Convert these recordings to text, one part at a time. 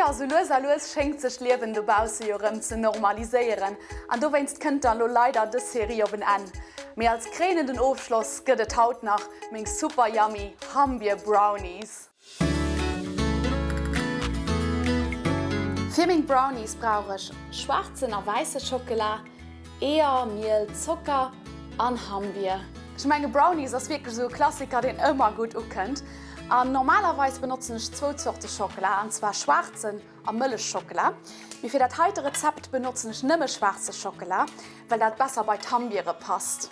Jo, sou lues a lues schéngt sech d'Liewen dobausse jo rëm ze normaliséieren an dowéinst kënnt dann lo leider dës Serie op en Enn. Mee als kréinenden Ofschloss gëtt et haut nach meng super yummy Hambier Brownies. Fir meng Brownies brauch ech schwaarzen a wäisse Schockela, Eeër, Miel, Zocker an Hambier. Ech menge Brownies ass wierklech esou e Klassiker deen ëmmer gutt ukënnt. An normalerweis benotzen ech zwou Zorte Schockela, an zwar schwaarzen a Mëllechschockela. Mee fir dat heite Rezept benotzen ech nëmme schwaarze Schockela, well dat besser bei d'Hambiere passt.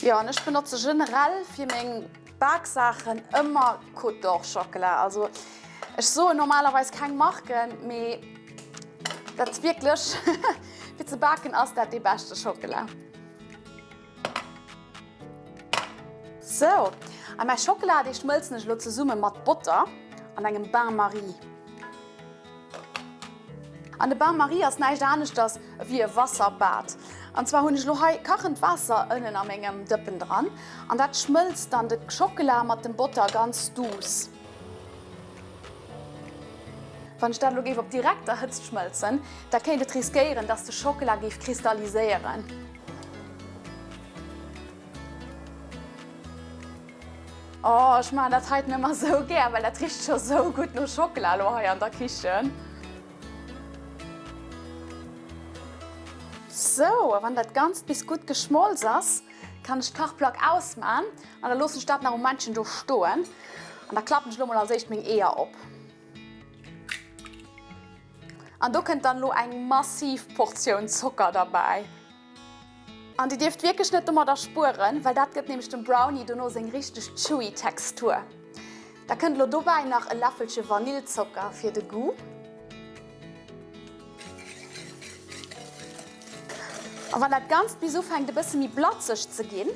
Jo, an ech benotze generell fir meng Baksaachen ëmmer Côte d'Or Schockela. Also ech soen normalerweis keng Marken, mee dat wierklech fir ze baken ass dat dee beschte Schockela. Sou, a mäi Schockela dee schmëlzen ech elo zesumme mat Botter an engem Bain-Marie. An de Bain-Marie ass näischt aneschters ewéi e Wasserbad. An zwar hunn ech elo hei kachend Waasser ënnen a mengem Dëppen dran an dat schmëlzt dann de Schockela mat dem Botter ganz duuss. Wann ech dat elo géif op direkter Hëtzt schmëlzen, da kéint et riskéieren, dass de Schockela géif kristalliséieren. Oh, ech maachen dat heiten ëmmer sou gär, well dat richt scho sou gutt no Schockela elo hei an der Kichen. Sou, a wann dat Ganzt bis gutt geschmolz ass, kann ech d'Kachplack ausmaan an da loossen ech dat nach e Momentchen do stoen. An da klappen ech elo mol als éischt meng Eeër op. An do kënnt dann elo eng massiv Portioun Zocker derbäi. An dir dierft wierklech net domadder spueren, well dat gëtt nämlech dem Brownie dono seng richteg chewy Textur. Da kënnt elo dobäi nach e Läffelche Vanillzocker fir de Goût. A wann dat Ganzt bis ufänkt e bësse méi blatzeg ze ginn,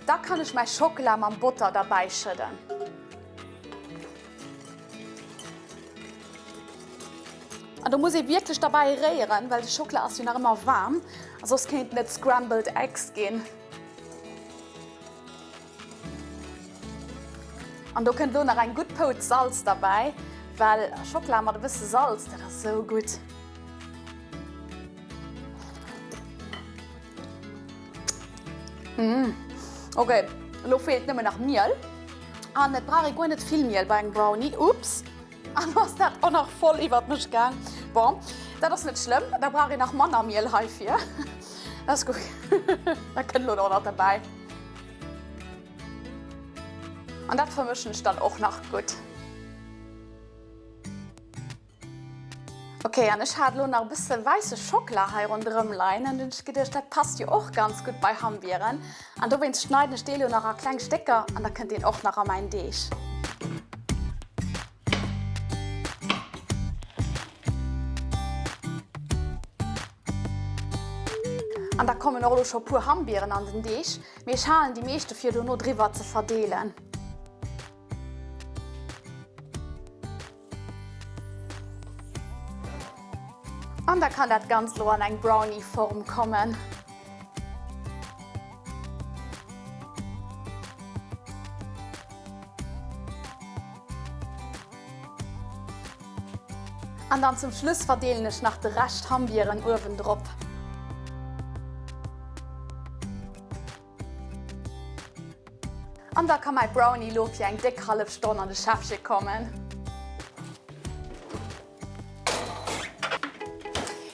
da kann ech mäi Schockela mam Botter derbäi schëdden. An do muss ee wierklech derbäi réieren, well de Schockela ass jo nach ëmmer waarm a soss kéinten et Scrambled Eggs ginn. An do kënnt elo nach eng gutt Pouz Salz derbäi, well Schockela mat e bësse Salz, dat ass esou gutt. Mmh. Ok, elo feelt nëmmen nach Miel. An et brauch ee guer net vill Miel bei engem Brownie. Ups! An lo ass dat och nach voll iwwert mech gaang. Bon, dat ass net schlëmm, da brauch een nach manner Miel heifir. Dat ass gutt. Dat kënnt elo och nach derbäi. An dat vermëschen ech dann och nach gutt. Ok, an ech hat elo nach e bësse wäisse Schockela hei ronderëm leien an dunn hunn ech geduecht, dat passt jo och ganz gutt bei Hambieren. An dowéinst schneiden ech dee elo nach a kleng Stécker an da kënnt deen och nach a mäin Deeg. An da kommen och elo scho puer Hambieren an den Deeg, mee ech halen déi meescht dofir dono driwwer ze verdeelen. An da kann dat Ganzt lo an eng Brownie-Form kommen. An dann zum Schluss verdeelen ech nach de Rescht Hambieren uewendrop. An da ka mäi Brownie lo fir eng déck hallef Stonn an de Schäffche kommen.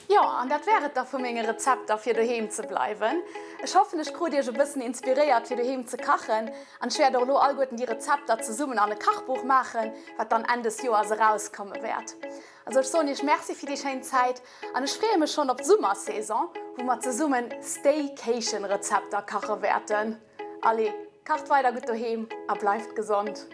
Jo, an dat wär et da vu menge Rezepter fir doheem ze bleiwen. Ech hoffen ech krut iech e bëssen inspiréiert fir doheem ze kachen an ech wäert och elo alleguerten déi Rezepter zesummen an e Kachbuch maachen, wat dann Enn des Joers erauskomme wäert. Also ech soen iech Merci fir déi schéin Zäit an ech freeë mech schonn op d'Summersaison, wou mer zesummen Staycation Rezepter kache wäerten. Allez, kacht weider gutt doheem a bleift gesond!